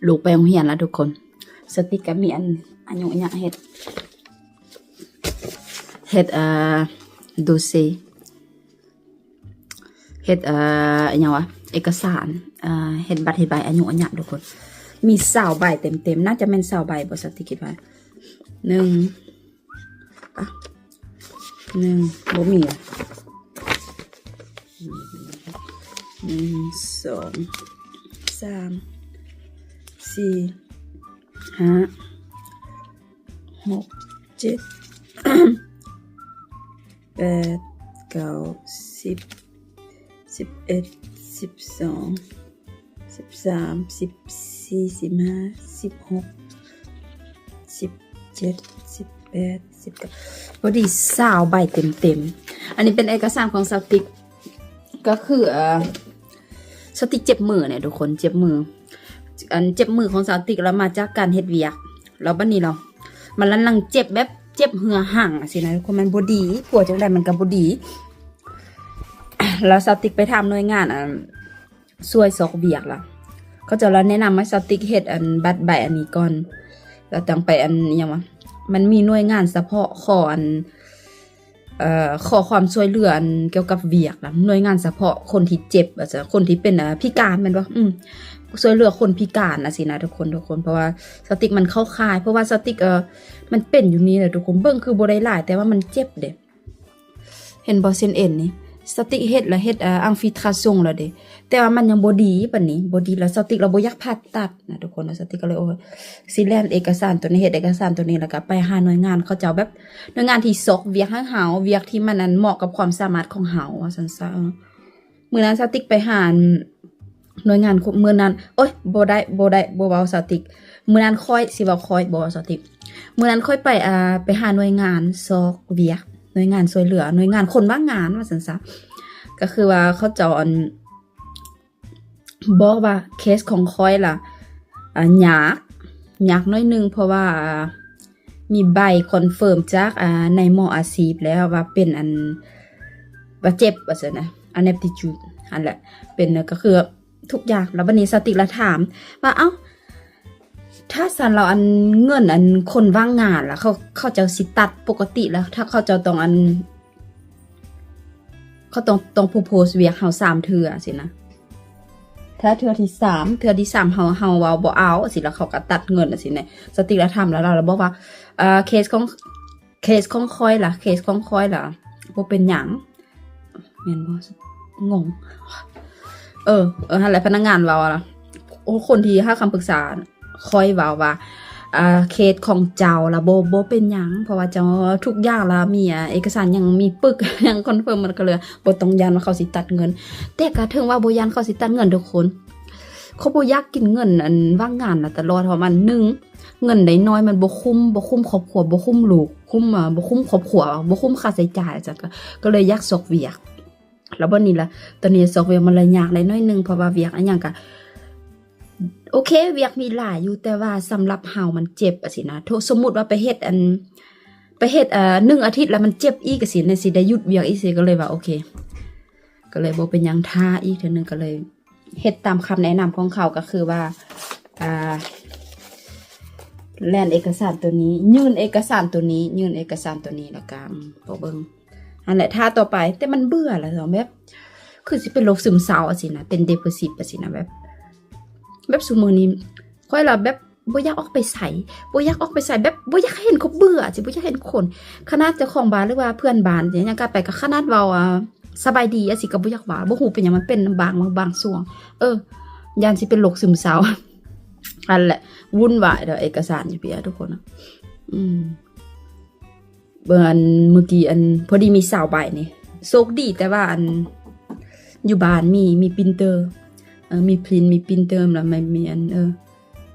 ລູກໄປໂຮງຮຽນລະທຸກຄົນ. ສະຕິກກໍມີອັນອາຍຸຍະເຮັດ ເຮັດ ເອີ ໂດເຊ ເຮັດ ເອີ ອີຫຍັງວະ ເອກະສານ ເອີ ເຮັດບັດເຮັດໃບອາຍຸຍະທຸກຄົນ. ມີຊາວໃບເຕັມໆ ໜ້າຈະແມ່ນຊາວໃບບໍ່ ສະຕິກຄິດວ່າ ໜຶ່ງ ອ່ະ ໜຶ່ງ ບໍ່ມີ ອ່ະ ໜຶ່ງ ສອງ ສາມ ສີ່ ຫ້າ ຫົກ ເຈັດ ແປດ ເກົ້າ ສິບ ສິບເອັດ ສິບສອງ ສິບສາມ ສິບສີ່ ສິບຫ້າ ສິບຫົກ ສິບເຈັດ ສິບແປດ ສິບເກົ້າ ພໍດີຊາວໃບເຕັມໆ. ອັນນີ້ເປັນເອກະສານຂອງສາວຕິກ ກໍຄື ເອີ ສາວຕິກເຈັບມືນີ້ທຸກຄົນ ເຈັບມື ອັນເຈັບມືຂອງສາວຕິກລະມາຈາກການເຮັດວຽກ ລະບັດນີ້ລະ ມັນລະນັ່ງເຈັບແບບເຈັບເຫື່ອຮັງຊີ້ນະທຸກຄົນ ມັນບໍ່ດີ ກົວຈັ່ງໃດມັນກໍບໍ່ດີ. ລະສາວຕິກໄປຖາມໜ່ວຍງານ ອັນ ຊ່ວຍຊອກວຽກລະ ເຂົາເຈົ້າລະແນະນຳໃຫ້ສາວຕິກເຮັດອັນບັດໃບອັນນີ້ກ່ອນ ລະຈັ່ງໄປອັນ ອີຫຍັງວະ ມັນມີໜ່ວຍງານສະເພາະຂໍອັນ ເອີ ຂໍຄວາມຊ່ວຍເຫຼືອອັນກ່ຽວກັບວຽກລະ ໜ່ວຍງານສະເພາະຄົນທີ່ເຈັບ ວ່າຊັ້ນ ຄົນທີ່ເປັນ ເອີ ພິການແມ່ນບໍ່ ອື ຊ່ວຍເຫຼືອຄົນພິການນະຊີ້ນະທຸກຄົນ ທຸກຄົນ ເພາະວ່າສາວຕິກມັນເຂົ້າຂ່າຍ ເພາະວ່າສາວຕິກ ເອີ ມັນເປັນຢູ່ນີ້ແຫຼະທຸກຄົນ ເບິ່ງຄືບໍ່ໄດ້ຫຼາຍ ແຕ່ວ່າມັນເຈັບເດ້. ເຫັນບໍ່ ເສັ້ນເອັນນີ້ ສາວຕິກເຮັດລະ ເຮັດ ເອີ ອິນຟີລທຣາຊຽນລະເດ້ ແຕ່ວ່າມັນຍັງບໍ່ດີປານນີ້ ບໍ່ດີລະ ສາວຕິກລະບໍ່ຢາກຜ່າຕັດນະທຸກຄົນ ສາວຕິກກໍເລີຍ ໂອ້ຍ ຊິແລ່ນເອກະສານໂຕນີ້ ເຮັດເອກະສານໂຕນີ້ ລະກະໄປຫາໜ່ວຍງານເຂົາເຈົ້າ ແບບໜ່ວຍງານທີ່ຊອກວຽກໃຫ້ເຮົາ ວຽກທີ່ມັນອັນເໝາະກັບຄວາມສາມາດຂອງເຮົາ ວ່າຊັ້ນຊະ. ເອີ ມື້ນັ້ນສາວຕິກໄປຫາ ໜ່ວຍງານ ມື້ນັ້ນ ໂອ້ຍ ບໍ່ໄດ້ ບໍ່ໄດ້ ບໍ່ເວົ້າສາວຕິກ ມື້ນັ້ນຂ້ອຍ ຊິເວົ້າຂ້ອຍ ບໍ່ເວົ້າສາວຕິກ ມື້ນັ້ນຂ້ອຍໄປ ອ່າ ໄປຫາໜ່ວຍງານຊອກວຽກ ໜ່ວຍງານຊ່ວຍເຫຼືອ ໜ່ວຍງານຄົນວ່າງງານ ວ່າຊັ້ນຊະ ກໍຄືວ່າເຂົາເຈົ້າ ອັນ ບອກວ່າເຄສຂອງຂ້ອຍລະ ອ່າ ຍາກ ຍາກໜ້ອຍໜຶ່ງ ເພາະວ່າ ອ່າ ມີໃບຄອນເຟີມຈາກ ອ່າ ນາຍໝໍອາຊີບແລ້ວວ່າເປັນອັນ ວ່າເຈັບ ວ່າຊັ້ນນະ ອາແນບຕິຈູດ ຫັ້ນແຫຼະ ເປັນ ກໍຄືທຸກຢ່າງ. ແລ້ວບັດນີ້ສາວຕິກລະຖາມວ່າ ເອົ້າ ຖ້າຊັ້ນແລ້ວ ອັນ ເງິນ ອັນ ຄົນວ່າງງານລະ ເຂົາ ເຂົາເຈົ້າຊິຕັດປົກກະຕິລະ ຖ້າເຂົາເຈົ້າຕ້ອງ ອັນ ເຂົາຕ້ອງ ຕ້ອງໂພໂພສວຽກເຮົາສາມເທື່ອຊີ້ນະ ຖ້າເທື່ອທີສາມ ເທື່ອທີສາມເຮົາ ເຮົາເວົ້າບໍ່ເອົາຊີ້ລະ ເຂົາກໍຕັດເງິນຊີ້ນະ. ສາວຕິກລະຖາມລະ ລະບອກວ່າ ເອີ ເຄສຂອງ ເຄສຂອງຂ້ອຍລະ ເຄສຂອງຂ້ອຍລະ ບໍ່ເປັນຫຍັງ ແມ່ນບໍ່? ງົງ ເອີ ເອີ ຫັ້ນແຫຼະ ພະນັກງານເວົ້າລະ ໂອ້ ຄົນທີ່ໃຫ້ຄຳປຶກສາ ຂ້ອຍເວົ້າວ່າ ອ່າ ເຄສຂອງເຈົ້າລະບໍ່ ບໍ່ເປັນຫຍັງ ເພາະວ່າເຈົ້າ ທຸກຢ່າງລະມີ ອ່າ ເອກະສານຫຍັງ ມີປຶກຫຍັງຄອນເຟີມ ມັນກໍເລີຍບໍ່ຕ້ອງຢ້ານວ່າເຂົາຊິຕັດເງິນ. ແຕ່ກໍເຖິງວ່າບໍ່ຢ້ານເຂົາຊິຕັດເງິນທຸກຄົນ ເຂົາບໍ່ຢາກກິນເງິນອັນວ່າງງານນະຕະຫຼອດ ເພາະວ່າມັນ ໜຶ່ງ ເງິນໄດ້ໜ້ອຍ ມັນບໍ່ຄຸ້ມ ບໍ່ຄຸ້ມຄອບຄົວ ບໍ່ຄຸ້ມລູກ ຄຸ້ມ ອ່າ ບໍ່ຄຸ້ມຄອບຄົວ ບໍ່ຄຸ້ມຄ່າໃຊ້ຈ່າຍ ຈັ່ງຊັ້ນ ກໍ ກໍເລີຍຢາກຊອກວຽກ. ແລ້ວບັດນີ້ລະ ຕອນນີ້ຊອກວຽກມັນລະຍາກໄດ໋ໜ້ອຍໜຶ່ງ ເພາະວ່າວຽກອີ່ຫຍັງກະ ໂອເຄ ວຽກມີຫຼາຍຢູ່ ແຕ່ວ່າສຳລັບເຮົາມັນເຈັບ ຈັ່ງຊີ້ນະ. ສົມມຸດວ່າໄປເຮັດອັນ ໄປເຮັດ ເອີ ໜຶ່ງອາທິດລະມັນເຈັບອີກ ຈັ່ງຊີ້ນະ ຊິໄດ້ຢຸດວຽກອີກຊີ້ ກໍເລີຍວ່າ ໂອເຄ ກໍເລີຍບໍ່ເປັນຫຍັງ ຖ້າອີກເທື່ອໜຶ່ງ ກໍເລີຍເຮັດຕາມຄຳແນະນຳຂອງເຂົາ ກໍຄືວ່າ ອ່າ ແລ່ນເອກະສານໂຕນີ້ ຍື່ນເອກະສານໂຕນີ້ ຍື່ນເອກະສານໂຕນີ້ ແລ້ວກໍ ອືມ ບໍ່ເບິ່ງ ຫັ້ນແຫຼະ ຖ້າຕໍ່ໄປ ແຕ່ມັນເບື່ອແລ້ວ ແບບ ຄືຊິເປັນໂລກຊຶມເສົ້າ ຈັ່ງຊີ້ນະ ເປັນ depressive ຈັ່ງຊີ້ນະ ແບບ ແບບຊຸມື້ນີ້ ຂ້ອຍລະແບບບໍ່ຢາກອອກໄປໃສ ບໍ່ຢາກອອກໄປໃສ ແບບບໍ່ຢາກເຫັນ ກໍເບື່ອ ຊິບໍ່ຢາກເຫັນຄົນ ຂະໜາດເຈົ້າຂອງບ້ານ ຫຼືວ່າເພື່ອນບ້ານຫຍັງ ກະໄປ ກໍຂະໜາດເວົ້າ ອ່າ ສະບາຍດີ ຈັ່ງຊີ້ ກໍບໍ່ຢາກເວົ້າ ບໍ່ຮູ້ເປັນຫຍັງ ມັນເປັນບາງ ບາງຊ່ວງ ເອີ ຢ້ານຊິເປັນໂລກຊຶມເສົ້າ ຫັ້ນແຫຼະ ວຸ່ນວາຍເດີ ເອກະສານຢູ່ເປີຍ ທຸກຄົນ ອືມ. ເບິ່ງອັນ ມື້ກີ້ອັນ ພໍດີມີຊາວໃບນີ້ ໂຊກດີແຕ່ວ່າອັນ ຢູ່ບ້ານມີ ມີປຣິນເຕີ ເອີ ມີພຣິນ ມີປຣິນເຕີ ແລ້ວມັນມີອັນ ເອີ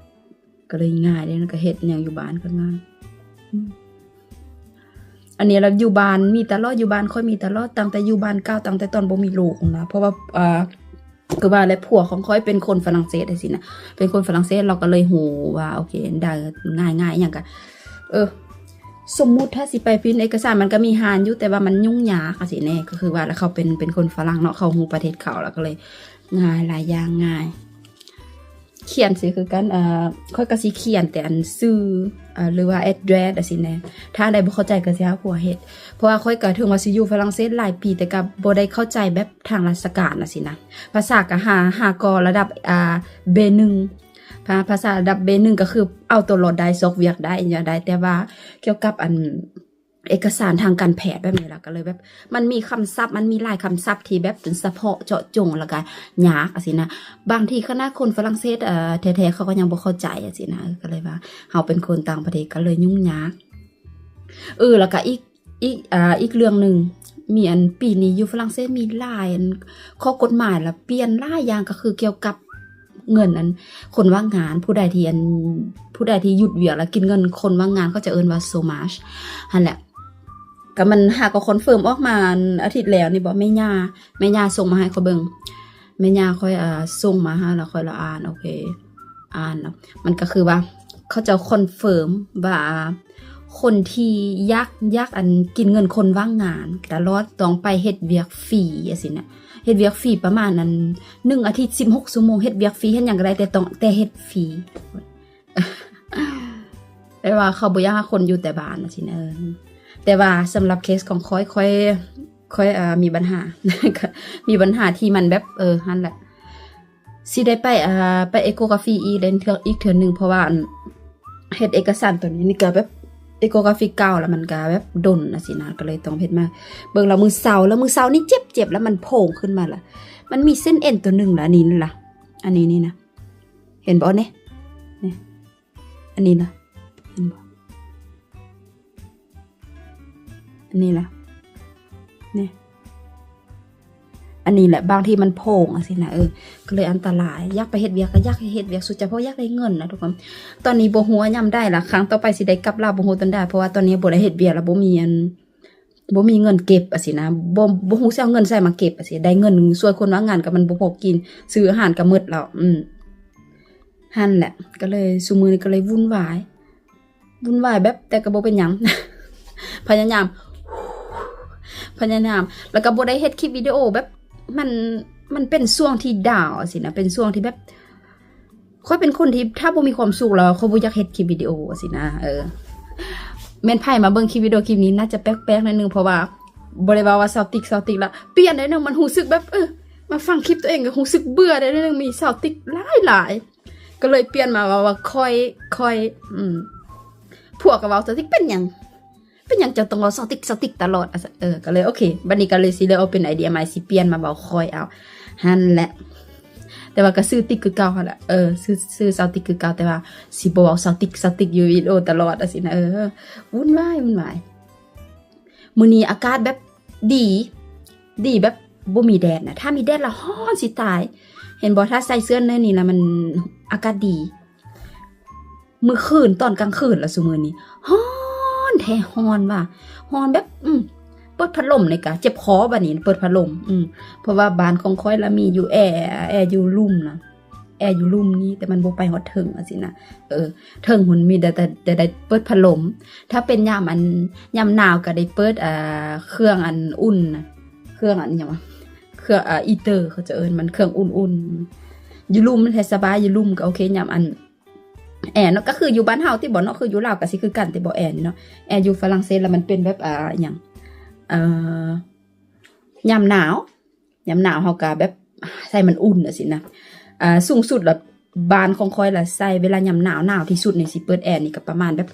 ກໍເລີຍງ່າຍເດ້ ແລ້ວກໍເຮັດຫຍັງຢູ່ບ້ານກໍງ່າຍ ອືມ ອັນນີ້ລະຢູ່ບ້ານມີຕະຫຼອດ ຢູ່ບ້ານຂ້ອຍມີຕະຫຼອດ ຕັ້ງແຕ່ຢູ່ບ້ານເກົ່າ ຕັ້ງແຕ່ຕອນບໍ່ມີລູກນະ ເພາະວ່າ ອ່າ ຄືວ່າແຫຼະ ຜົວຂອງຂ້ອຍເປັນຄົນຝຣັ່ງເສດຈັ່ງຊີ້ນະ ເປັນຄົນຝຣັ່ງເສດ ລາວກໍເລີຍຮູ້ວ່າ ໂອເຄ ໄດ້ ງ່າຍໆ ຫຍັງກະ ເອີ ສົມມຸດຖ້າຊິໄປພິມເອກະສານ ມັນກໍມີຮ້ານຢູ່ ແຕ່ວ່າມັນຫຍຸ້ງຍາກຈັ່ງຊີ້ແນ່ ກໍຄືວ່າ ລະເຂົາເປັນ ເປັນຄົນຝຣັ່ງເນາະ ເຂົາຮູ້ປະເທດເຂົາ ລະກໍເລີຍງ່າຍ ຫຼາຍຢ່າງງ່າຍ. ຂຽນຊິຄືກັນ ເອີ ຂ້ອຍກໍຊິຂຽນແຕ່ອັນຊື່ ເອີ ຫຼືວ່າແອັດເດຣສຈັ່ງຊີ້ແດ່. ຖ້າໃດບໍ່ເຂົ້າໃຈກໍຊິຫາຜູ້ເຮັດ ເພາະວ່າຂ້ອຍກໍເຖິງວ່າຊິຢູ່ຝຣັ່ງເສດຫຼາຍປີ ແຕ່ກໍບໍ່ໄດ້ເຂົ້າໃຈແບບທາງລາຊະການຈັ່ງຊີ້ນະ. ພາສາກໍຫາ ຫາກໍລະດັບ ອ່າ ເບໜຶ່ງ ພາ ພາສາລະດັບເບໜຶ່ງ ກໍຄືເອົາຕົວລອດໄດ້ ຊອກວຽກໄດ້ ຫຍັງໄດ້ ແຕ່ວ່າກ່ຽວກັບອັນ ເອກະສານທາງການແພດແບບນີ້ລະ ກໍເລີຍແບບ ມັນມີຄຳສັບ ມັນມີຫຼາຍຄຳສັບທີ່ແບບເປັນສະເພາະເຈາະຈົງ ແລ້ວກໍຍາກຈັ່ງຊີ້ນະ. ບາງທີຂະໜາດຄົນຝຣັ່ງເສດ ເອີ ແທ້ໆ ເຂົາກໍຍັງບໍ່ເຂົ້າໃຈຈັ່ງຊີ້ນະ. ເອີ ກໍເລີຍວ່າເຮົາເປັນຄົນຕ່າງປະເທດ ກໍເລີຍຫຍຸ້ງຍາກ. ເອີ ແລ້ວກໍອີກ ອີກ ອ່າ ອີກເລື່ອງໜຶ່ງ ມີອັນ ປີນີ້ຢູ່ຝຣັ່ງເສດມີຫຼາຍອັນ ຂໍ້ກົດໝາຍລະປ່ຽນຫຼາຍຢ່າງ ກໍຄືກ່ຽວກັບ ເງິນອັນຄົນວ່າງງານ ຜູ້ໃດທີ່ອັນ ຜູ້ໃດທີ່ຢຸດວຽກແລ້ວກິນເງິນຄົນວ່າງງານ ເຂົາຈະເອີ້ນວ່າໂຊມາຊຫັ້ນແຫຼະ. ກໍມັນຫາກໍຄອນເຟີມອອກມາອັນອາທິດແລ້ວນີ້ບໍ ແມ່ຍ່າ ແມ່ຍ່າສົ່ງມາໃຫ້ຂ້ອຍເບິ່ງ ແມ່ຍ່າຂ້ອຍ ເອີ ສົ່ງມາໃຫ້ ແລ້ວຂ້ອຍລະອ່ານ ໂອເຄ ອ່ານເນາະ ມັນກໍຄືວ່າເຂົາເຈົ້າຄອນເຟີມວ່າ ຄົນທີ່ຢາກ ຢາກອັນກິນເງິນຄົນວ່າງງານຕະຫຼອດ ຕ້ອງໄປເຮັດວຽກຟຣີຈັ່ງຊີ້ນະ. ເຮັດວຽກຟຣີປະມານອັນ ໜຶ່ງອາທິດສິບຫົກຊົ່ວໂມງ ເຮັດວຽກຟຣີ ເຮັດຫຍັງກໍໄດ້ ແຕ່ຕ້ອງ ແຕ່ເຮັດຟຣີ ແປວ່າເຂົາບໍ່ຢາກໃຫ້ຄົນຢູ່ແຕ່ບ້ານຈັ່ງຊີ້ນະ. ເອີ ແຕ່ວ່າສຳລັບເຄສຂອງຂ້ອຍ ຂ້ອຍ ຂ້ອຍ ເອີ ມີບັນຫາ ມີບັນຫາທີ່ມັນແບບ ເອີ ຫັ້ນແຫຼະ ຊິໄດ້ໄປ ເອີ ໄປເອໂກກຣາຟີອີກ ໄດ້ເທື່ອ ອີກເທື່ອໜຶ່ງ ເພາະວ່າອັນ ເຮັດເອກະສານໂຕນີ້ ນີ້ກໍແບບເອໂກກຣາຟີເກົ່າ ແລ້ວມັນກໍແບບດົນຈັ່ງຊີ້ນະ ກໍເລີຍຕ້ອງເຮັດໃໝ່. ເບິ່ງແລ້ວມື້ເຊົ້າ ແລ້ວມື້ເຊົ້ານີ້ເຈັບໆ ແລ້ວມັນໂພງຂຶ້ນມາລະ ມັນມີເສັ້ນເອັນໂຕໜຶ່ງລະ ອັນນີ້ລະ ອັນນີ້ນີ້ນະ ເຫັນບໍ່ນີ້ ນີ້ ອັນນີ້ລະ ເຫັນບໍ່ ອັນນີ້ລະ ນີ້ ອັນນີ້ແຫຼະ ບາງທີມັນໂພງຈັ່ງຊີ້ນະ. ເອີ ກໍເລີຍອັນຕະລາຍ ຢາກໄປເຮັດວຽກກໍຢາກໃຫ້ເຮັດວຽກສຸດໃຈ ເພາະຢາກໄດ້ເງິນນະທຸກຄົນ. ຕອນນີ້ບໍ່ຮູ້ວ່າຍາມໃດລະ ຄັ້ງຕໍ່ໄປຊິໄດ້ກັບລາວ ບໍ່ຮູ້ຕອນໃດ ເພາະວ່າຕອນນີ້ບໍ່ໄດ້ເຮັດວຽກ ແລ້ວບໍ່ມີອັນ ບໍ່ມີເງິນເກັບຈັ່ງຊີ້ນະ ບໍ່ ບໍ່ຮູ້ຊິເອົາເງິນໃສມາເກັບຈັ່ງຊີ້ ໄດ້ເງິນຊ່ວຍຄົນວ່າງງານກໍມັນບໍ່ພໍກິນ ຊື້ອາຫານກໍໝົດແລ້ວ. ອືມ ຫັ້ນແຫຼະ ກໍເລີຍ ຊຸມື້ນີ້ກໍເລີຍວຸ່ນວາຍ ວຸ່ນວາຍແບບ ແຕ່ກໍບໍ່ເປັນຫຍັງ ພະຍາຍາມ ພະຍາຍາມ ແລ້ວກໍບໍ່ໄດ້ເຮັດຄລິບວິດີໂອແບບ ມັນ ມັນເປັນຊ່ວງທີ່ດາວຈັ່ງຊີ້ນະ ເປັນຊ່ວງທີ່ແບບ ຂ້ອຍເປັນຄົນທີ່ຖ້າບໍ່ມີຄວາມສຸກແລ້ວ ຂ້ອຍບໍ່ຢາກເຮັດຄລິບວິດີໂອຊີ້ນະ. ເອີ ແມ່ນໃຜມາເບິ່ງຄລິບວິດີໂອຄລິບນີ້ ໜ້າຈະແປກໆໜ້ອຍໜຶ່ງ ເພາະວ່າບໍ່ໄດ້ເວົ້າວ່າຊາວຕິກ ຊາວຕິກລະ ປ່ຽນໄດ້ໜຶ່ງ ມັນຮູ້ສຶກແບບ ເອີ ມາຟັງຄລິບຕົວເອງກໍຮູ້ສຶກເບື່ອໄດ້ໜຶ່ງ ມີຊາວຕິກຫຼາຍໆ ກໍເລີຍປ່ຽນມາເວົ້າວ່າຂ້ອຍ ຂ້ອຍ ອືມ ພວກກໍເວົ້າຊາວຕິກ ເປັນຫຍັງ ເປັນຫຍັງເຈົ້າຕ້ອງເວົ້າຊາວຕິກ ຊາວຕິກຕະຫຼອດ ອາ ເອີ ກໍເລີຍ ໂອເຄ ບັດນີ້ກໍເລີຍຊິເລີຍເອົາເປັນໄອເດຍໃໝ່ ຊິປ່ຽນມາເວົ້າຂ້ອຍເອົາ ຫັ້ນແຫຼະ. ແຕ່ວ່າກໍຊື່ຕິກຄືເກົ່າຫັ້ນແຫຼະ ເອີ ຊື່ ຊື່ຊາວຕິກຄືເກົ່າ ແຕ່ວ່າຊິບໍ່ເວົ້າຊາວຕິກ ຊາວຕິກຢູ່ວິດີໂອຕະຫຼອດ ຈັ່ງຊີ້ນະ. ເອີ ວຸ່ນວາຍ ວຸ່ນວາຍ. ມື້ນີ້ອາກາດແບບດີ ດີແບບບໍ່ມີແດດນະ ຖ້າມີແດດລະຮ້ອນຊິຕາຍ ເຫັນບໍ່ ຖ້າໃສ່ເສື້ອແນວນີ້ລະມັນອາກາດດີ. ມື້ຄືນ ຕອນກາງຄືນລະຊຸມື້ນີ້ ຮ້ອນແທ້ ຮ້ອນວ່າ ຮ້ອນແບບ ອືມ ເປີດພັດລົມນີ້ກະເຈັບຄໍ ບັດນີ້ເປີດພັດລົມ ອືມ ເພາະວ່າບ້ານຂອງຂ້ອຍລະມີຢູ່ແອ ແອຢູ່ລຸ່ມນະ ແອຢູ່ລຸ່ມນີ້ ແຕ່ມັນບໍ່ໄປຮອດເທິງ ຈັ່ງຊີ້ນະ. ເອີ ເທິງພຸ້ນມີແຕ່ ແຕ່ ແຕ່ໄດ້ເປີດພັດລົມ ຖ້າເປັນຍາມອັນ ຍາມໜາວກະໄດ້ເປີດ ອ່າ ເຄື່ອງອັນອຸ່ນນະ ເຄື່ອງອັນຫຍັງວະ ເຄື່ອງ ອ່າ ອີເຕີ ເຂົາຈະເອີ້ນມັນ ເຄື່ອງອຸ່ນໆ. ຢູ່ລຸ່ມແທ້ສະບາຍ ຢູ່ລຸ່ມກໍໂອເຄ ຍາມອັນ ແອເນາະ ກໍຄືຢູ່ບ້ານເຮົາຕິບໍ່ເນາະ ຄືຢູ່ລາວກໍຊິຄືກັນຕິບໍ່ ແອນີ້ເນາະ. ແອຢູ່ຝຣັ່ງເສດລະມັນເປັນແບບ ອ່າ ຫຍັງ ເອີ ຍາມໜາວ ຍາມໜາວເຮົາກໍແບບໃສ່ມັນອຸ່ນຈັ່ງຊີ້ນະ. ອ່າ ສູງສຸດລະບ້ານຂອງຂ້ອຍລະໃສ່ເວລາຍາມໜາວ ໜາວທີ່ສຸດນີ້ຊິເປີດແອນີ້ກໍປະມານແບບ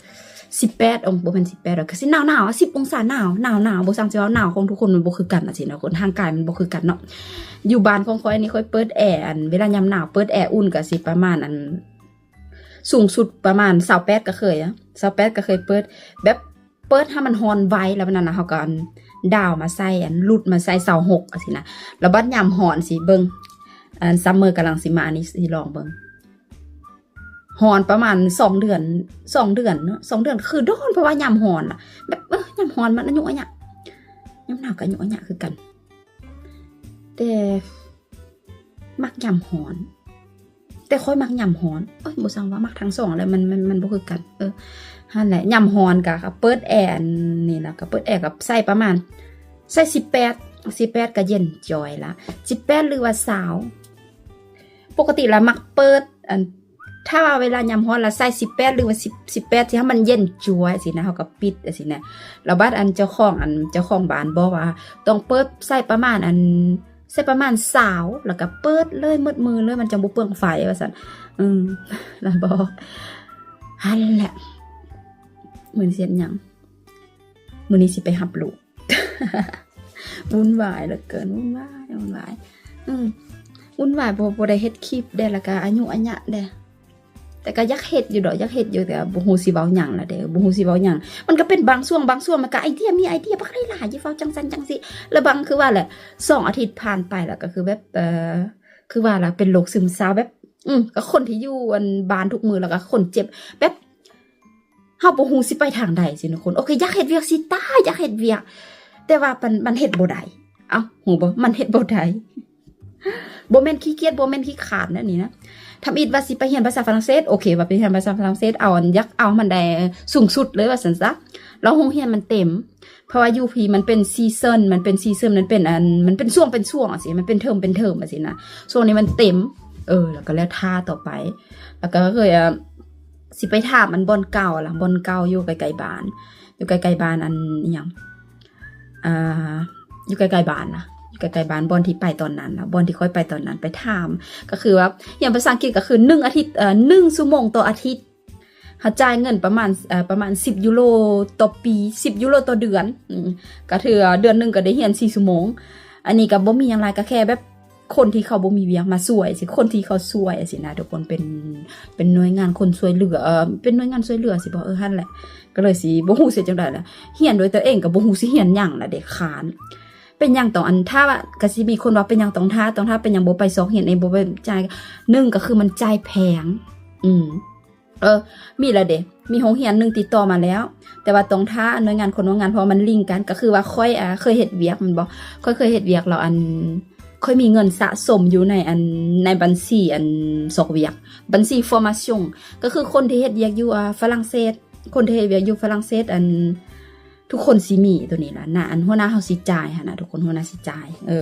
ສິບແປດອົງ ບໍ່ແມ່ນສິບແປດດອກ ກໍຊິໜາວໆ ສິບອົງສາ ໜາວ ໜາວໆ ບໍ່ຊ່າງຊິເວົ້າ ໜາວຂອງທຸກຄົນມັນບໍ່ຄືກັນຈັ່ງຊີ້ນະ ຄົນ ຮ່າງກາຍມັນບໍ່ຄືກັນເນາະ. ຢູ່ບ້ານຂອງຂ້ອຍນີ້ ຂ້ອຍເປີດແອ ອັນ ເວລາຍາມໜາວເປີດແອອຸ່ນກໍຊິປະມານ ອັນ ສູງສຸດປະມານຊາວແປດກໍເຄີຍ ຊາວແປດກໍເຄີຍເປີດ ແບບເປີດໃຫ້ມັນຮ້ອນໄວ ແລ້ວບັດນັ້ນນະ ເຮົາກໍອັນດາວມາໃສ່ ອັນຫຼຸດມາໃສ່ຊາວຫົກຈັ່ງຊີ້ນະ. ແລ້ວບັດຍາມຮ້ອນຊິເບິ່ງ ອັນຊັມເມີກຳລັງຊິມາ ອັນນີ້ຊິລອງເບິ່ງ ຮ້ອນປະມານສອງເດືອນ ສອງເດືອນເນາະ ສອງເດືອນຄືດອນ ເພາະວ່າຍາມຮ້ອນລະ ແບບ ເອີ ຍາມຮ້ອນມັນອາຍຸອາຍະ ຍາມໜາວກໍອາຍຸອາຍະຄືກັນ ແຕ່ ມັກຍາມຮ້ອນ ແຕ່ຂ້ອຍມັກຍາມຮ້ອນ ເອີຍ ບໍ່ຊ່າງວ່າ ມັກທັງສອງແຫຼະ ມັນ ມັນ ມັນບໍ່ຄືກັນ. ເອີ ຫັ້ນແຫຼະ ຍາມຮ້ອນກະ ກະເປີດແອ ອັນນີ້ລະ ກະເປີດແອ ກະໃສ່ປະມານ ໃສ່ສິບແປດ ສິບແປດກະເຢັນຈ່ອຍລະ ສິບແປດ ຫຼືວ່າຊາວ. ປົກກະຕິລະມັກເປີດ ອັນ ຖ້າວ່າເວລາຍາມຮ້ອນລະໃສ່ສິບແປດ ຫຼືວ່າສິບ ສິບແປດ ທີ່ໃຫ້ມັນເຢັນຈວຍຊີ້ນະ ເຮົາກໍປິດຈັ່ງຊີ້ນະ. ແລ້ວບາດອັນເຈົ້າຂອງ ອັນເຈົ້າຂອງບ້ານບອກວ່າ ຕ້ອງເປີດໃສ່ປະມານອັນ ໃສ່ປະມານຊາວ ແລ້ວກໍເປີດເລີຍໝົດມື້ເລີຍ ມັນຈັ່ງບໍ່ເປືອງໄຟວ່າຊັ້ນ. ອືມ ລະບອກ ຫັ້ນແຫຼະ. ມື້ນີ້ຊິເຮັດຫຍັງ? ມື້ນີ້ຊິໄປຮັບລູກ. ວຸ່ນວາຍເຫຼືອເກີນ ວຸ່ນວາຍ ວຸ່ນວາຍ ອືມ ວຸ່ນວາຍ ບໍ່ ບໍ່ໄດ້ເຮັດຄລິບເດ້ ແລ້ວກະອາຍຸອາຍະເດ້ ແຕ່ກະຢາກເຮັດຢູ່ດອກ ຢາກເຮັດຢູ່ ແຕ່ບໍ່ຮູ້ຊິເວົ້າຫຍັງລະເດ້ ບໍ່ຮູ້ຊິເວົ້າຫຍັງ. ມັນກະເປັນບາງຊ່ວງ ບາງຊ່ວງມັນກະໄອເດຍ ມີໄອເດຍບັກຫຼາຍໆ ຊິເວົ້າຈັ່ງຊັ້ນຈັ່ງຊີ້ ແລ້ວບາງຄືວ່າແຫຼະ ສອງອາທິດຜ່ານໄປ ແລ້ວກະຄືແບບ ເອີ ຄືວ່າລະ ເປັນໂລກຊຶມເສົ້າ ແບບ ອືມ ກະຄົນທີ່ຢູ່ອັນບ້ານທຸກມື້ ແລ້ວກະຄົນເຈັບ ແບບ ເຮົາບໍ່ຮູ້ຊິໄປທາງໃດຊີ້ນະຄົນ. ໂອເຄ ຢາກເຮັດວຽກຊິຕາຍ ຢາກເຮັດວຽກ ແຕ່ວ່າມັນ ມັນເຮັດບໍ່ໄດ້. ເອົ້າ ຮູ້ບໍ່? ມັນເຮັດບໍ່ໄດ້. ບໍ່ແມ່ນຂີ້ກຽດ ບໍ່ແມ່ນຂີ້ຄ້ານແນວນີ້ນະ. ທຳອິດວ່າຊິໄປຮຽນພາສາຝຣັ່ງເສດ ໂອເຄ ວ່າໄປຮຽນພາສາຝຣັ່ງເສດ ເອົາອັນ ຢາກເອົາໃຫ້ມັນໄດ້ສູງສຸດເລີຍວ່າຊັ້ນຊະ. ແລ້ວໂຮງຮຽນມັນເຕັມ ເພາະວ່າຢູ່ພີ້ມັນເປັນຊີເຊີນ ມັນເປັນຊີເຊີນ ມັນເປັນອັນ ມັນເປັນຊ່ວງ ເປັນຊ່ວງຈັ່ງຊີ້ ມັນເປັນເທີມ ເປັນເທີມຈັ່ງຊີ້ນະ. ຊ່ວງນີ້ມັນເຕັມ ເອີ ແລ້ວກໍແລ້ວຖ້າຕໍ່ໄປ ແລ້ວກໍເຄີຍ ຊິໄປຖາມອັນບ່ອນເກົ່າລະ ບ່ອນເກົ່າຢູ່ໃກ້ໆບ້ານ ຢູ່ໃກ້ໆບ້ານ ອັນອີ່ຫຍັງ ອ່າ ຢູ່ໃກ້ໆບ້ານນະ ຢູ່ໃກ້ໆບ້ານ ບ່ອນທີ່ໄປຕອນນັ້ນນະ ບ່ອນທີ່ຂ້ອຍໄປຕອນນັ້ນ ໄປຖາມ ກໍຄືວ່າຮຽນພາສາອັງກິດກໍຄືໜຶ່ງອາທິດ ເອີ ໜຶ່ງຊົ່ວໂມງຕໍ່ອາທິດ ເຮົາຈ່າຍເງິນປະມານ ເອີ ປະມານສິບຢູໂຣຕໍ່ປີ ສິບຢູໂຣຕໍ່ເດືອນ ອືມ ກໍຖືວ່າເດືອນໜຶ່ງກໍໄດ້ຮຽນສີ່ຊົ່ວໂມງ. ອັນນີ້ກໍບໍ່ມີຫຍັງຫຼາຍ ກໍແຄ່ແບບ ຄົນທີ່ເຂົາບໍ່ມີວຽກມາຊ່ວຍ ຊິ ຄົນທີ່ເຂົາຊ່ວຍຊີ້ນະທຸກຄົນ ເປັນ ເປັນໜ່ວຍງານຄົນຊ່ວຍເຫຼືອ ເອີ ເປັນໜ່ວຍງານຊ່ວຍເຫຼືອຊິບໍ ເອີ ຫັ້ນແຫຼະ ກໍເລີຍຊິບໍ່ຮູ້ຊິເຮັດຈັ່ງໃດລະ ຮຽນດ້ວຍຕົວເອງກໍບໍ່ຮູ້ຊິຮຽນຫຍັງລະເດ້ ຄ້ານ. ເປັນຫຍັງຕ້ອງອັນ ຖ້າວ່າ ກໍຊິມີຄົນວ່າເປັນຫຍັງຕ້ອງຖ້າ ຕ້ອງຖ້າ ເປັນຫຍັງບໍ່ໄປຊອກຮຽນເອງ ບໍ່ໄປຈ່າຍ ໜຶ່ງກໍຄືມັນຈ່າຍແພງ ອືມ ເອີ ມີແລ້ວເດ້ ມີໂຮງຮຽນໜຶ່ງຕິດຕໍ່ມາແລ້ວ ແຕ່ວ່າຕ້ອງຖ້າໜ່ວຍງານຄົນວ່າງງານ ເພາະວ່າມັນລິງກັນ ກໍຄືວ່າຂ້ອຍ ອ່າ ເຄີຍເຮັດວຽກແມ່ນບໍ່ ຂ້ອຍເຄີຍເຮັດວຽກແລ້ວ ອັນ ຂ້ອຍມີເງິນສະສົມຢູ່ໃນ ອັນ ໃນບັນຊີ ອັນ ຊອກວຽກ ບັນຊີຟໍມາຊຽງ ກໍຄືຄົນທີ່ເຮັດວຽກຢູ່ ອ່າ ຝຣັ່ງເສດ ຄົນທີ່ເຮັດວຽກຢູ່ຝຣັ່ງເສດ ອັນ ທຸກຄົນຊິມີໂຕນີ້ລະນະ ອັນຫົວໜ້າເຮົາຊິຈ່າຍຫັ້ນນະ ທຸກຄົນ ຫົວໜ້າຊິຈ່າຍ ເອີ